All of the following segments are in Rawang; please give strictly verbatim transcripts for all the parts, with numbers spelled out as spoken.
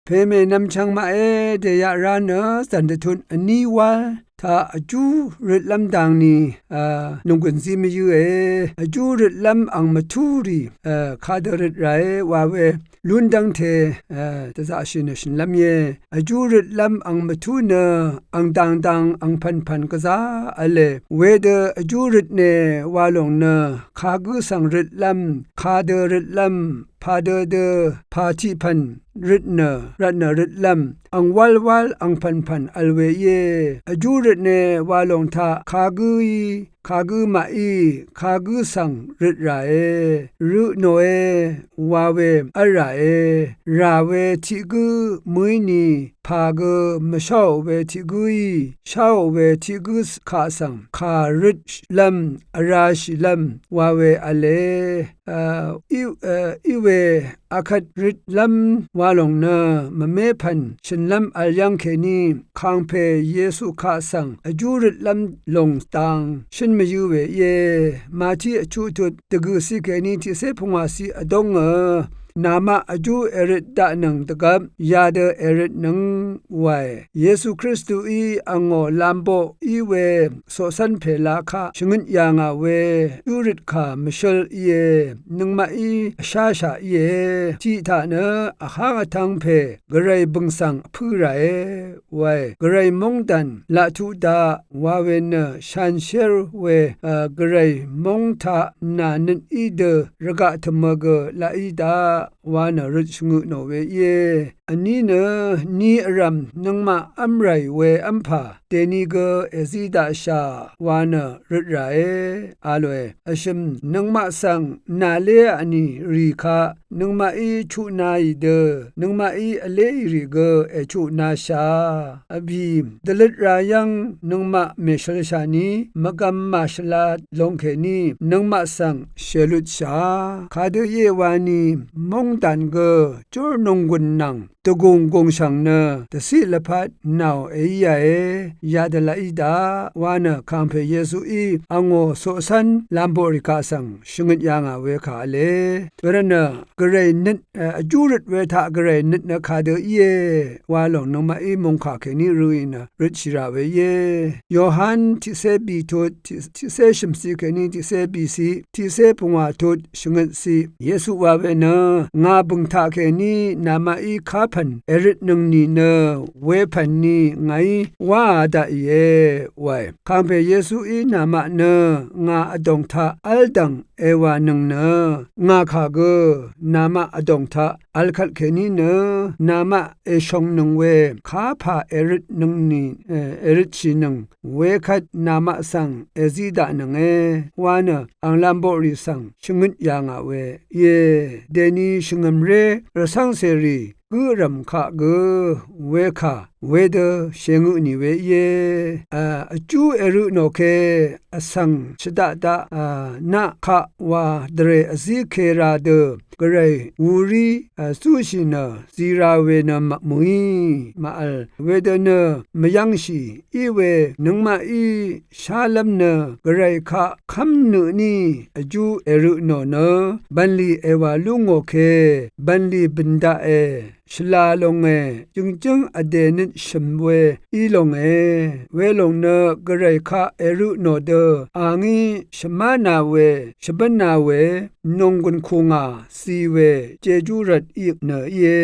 pèmè nvmchvng maqe dèyaq ra nø zv̀n dvtut vní wál taq vjú røtlv́m dangni, a, nònggùn zí mvyǿe. Vjú røtlv́m ang mvtú rì, a, kadø røt ràe wa we lún dv́ngte, a, dvzaqshì nø shø̀nlv́m íe. Vjú røtlv́m ang mvtú nø ang dangdang ang pv̀npv̀n gvzá v̄le. Wedø vjú røtne wa lòng nø kagǿ svng røtlv́m, kadø røtlv́m, padø dø, pa tiq pv̀n røt nø, rvt nø røtlv́m, ang wálwál ang pv̀npv̀n vl we íe. Vjú røtne wa lòng taq kagǿí, kagǿ maqí, kagǿ svng røt ràe. Rø nòe wa we v́l ràe. Rà we tiq gǿ mø̀í ni, pà gø mvsháò we tiq gǿí, sháò we tiq gǿ kaq svng kà røtshìlv́m, vrashìlv́m wa we v̄le. A, í, a, í we akvt røtlv́m wa lòng nø mvmé pv̀n shø̀nlv́m vl yv́ng kèní kàngpè Yesu kaq svng vjú røtlv́m lòng dang shǿn mvyǿ we íe. Mati vchuq tut dvgø̀ciq kèní tiqcé pungwàciq vdóngø namaq vjú èrøt daqnøng dvgvp yadø èrøtnøng wae. Yesu Kristuí angò lamboq í we coqcv́n pèla kaq shvngøt yà ngà we vjú røt kà mvshøl íe. Nøngmaqí vsháshà íe. Tiq taq nø vháng vtvng pè gvray bø̀ng svng vpø̄ ràe wae. Gvray móngdàn laq tuq daq wa we nø shanshér we, a, gvray móng taq nà nøt í dø rvgaq tø̀mø gø laq í daq wa nø røt shvngøt nò we íe. Vní nø ni vrv̀m nøngmaq v́m ràì we v́mpà dèni gø èzí daqshà wa nø røt ràe a lòe. Vshø̀m nøngmaq svng nàléá vnì rì kaq nøngmaqí chuqnaì dø, nøngmaqí vléì rì gø èchuqnashà. Vbì dvløt ra yv́ng nøngmaq mèshølshà ni, mvgvm màshvla long kèní nøngmaq svng shèlutshà. Kadø íe wani móngdàn gø jórnònggùn nvng dvgùng gùngshv̀ng nø dvciq lvpat nàò èíāe, yadø laq í daq wa nø kàngpè Yesuí angò coqcv́n lamboqrì kaq svng shvngøt yà ngà we kà v̄le. Wervtnø gvray nøt, e, vjú røt we taq gvray nøt nø kadø íe wa lòng nøngmaqí mòngkà kèní røì nø røtshì rà we íe. Yohan tiqcé bìtut, tiq, tiqcé shø̀mciq kèní tiqcé bìciq, tiqcé pungwà tut shvngøtciq. Yesu wa we nø, ngà bø̀ng taq kèní namaqí kapv̀n èrøtnøng nìnø wepv̀n ni ngàí wáā daqìe wae. Kàngpè Yesuí namaq nø ngà vdòng taq v́l dv̀ng èwànøng nø ngà kà gø namaq vdòng taq vl kvt kèní nø namaq èshòngnøng we kapà èrøtnøng ni, e, èrøtshìnøng wekvt namaq svng èzí daqnønge wa nø ang lamboqrì svng shvngøt yà ngà we íe. Dèni shvngø̀mré rvcv́ngcèrì gǿ vrv̀m kaq gø wekà wedø shèngø tnì we íe. A, vjú èrø tnò ke vsvng shvdaq daq, a, naq kaq wa dvrè vzí ke ra dø gvray wurí, a, zúshì nø zi ra we nø mvmø̀í màvl wedø nø mvyv́ngshì í we nøngmaqí shálv́m nø gvray kaq kv́mnø tní vjú èrø tnò nø bv̀nlì èwà lú ngò ke bv̀nlì bø̀n daqe. Shvla longe, jø̀ngjǿng vdè nøt shø̀m we í longe. Welòng nø gvray kaq èrø tnò dø a ngí shvmána we, shvbǿna we, nònggùn kù ngà zi we, jejú rvt í nø íe.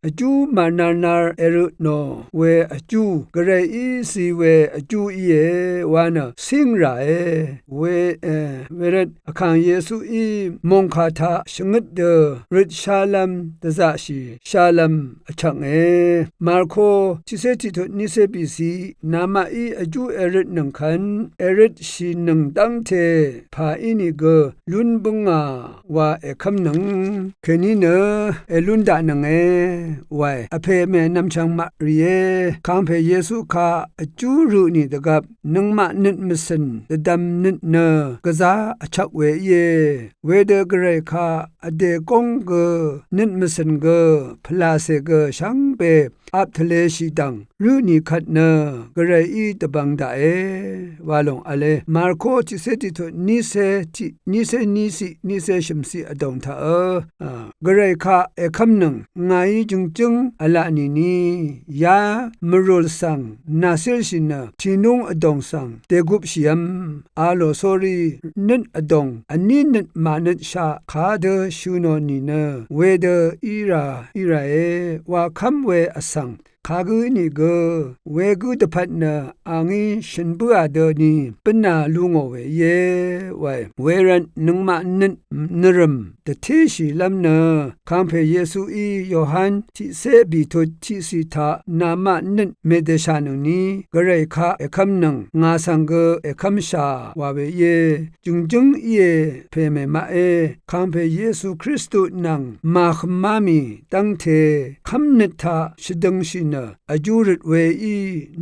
Vjú mànarnar èrø tnò we vjú, gvrayí zi we vjú íe wa nø cíng ràe. We, e, wervt Vkàng Yesuí mòngkà taq shvngøt dø røt shálv́m dvzaqshì shálv́m vchvknge. Marko tiqcé tiqtut nícé bìciq, namaqí vjú èrøtnøng kvn èrøtshìnøng dv́ngte pà ínìgø lún bǿngà wa èkv́mnøng kèní nø èlún daqnønge wae. Vpè mè nvmchvng maq rìé, kàngpè Yesu kaq vjú rø tnì dvgvp nøngmaq nøt mvcø̀n dvdvm nøt nø gvzá vchvk we íe. Wedø gvray kaq vdè góng gø nøt mvcø̀n gø pvlàcè gø shvngbe ap tvleshì dv̀ng rǿ nì kvt nø Gvrayí dvbvng daqe wa lòng v̄le. Marko tiqcé tiqtut nícé tiq, nícé níciq, nícé shø̀mciq vdòng taq ø, a, Gvray kaq èkv́mnøng ngàí jø̀ngjǿng v̄la nìni, ya mvrùl svng nàcírshì nø tìnúng vdòng svng dègupshìvm a lò sórí nøt vdòng vní nøt mànøtshaq kadø shø̄ nò nìnø wedø í rà í ràe wa kv́m we vsvng kagǿ nìgø wegǿ dvpvt nø a ngí shø̀n bǿà dø ni bǿnà lú ngò we íe wae. Wervt nøngmaq nøt nvrø̀m dvtíshìlv́m nø kàngpè Yesuí Yohan tiqcé bìtut tiqciq taq namaq nøt mèdvshànøngni Gvray kaq èkv́mnøng ngà svng gø èkv́mshà wa we íe. Jø̀ngjǿng íe pè mèmaqé. Kàngpè Yesu Kristu nvng màhø̀má mì dv́ngte kv́mnøt taq shvdøngshì nø vjú røt weí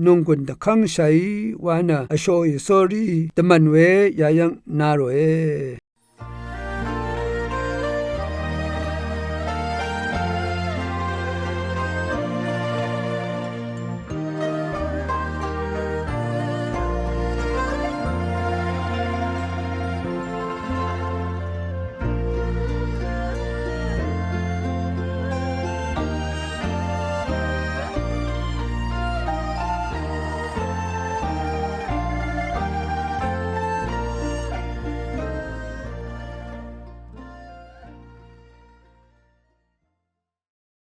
nònggùn dvkv́ngshàí wa nø vshoqì sórí dvmv̀n we yayv́ng na ròe.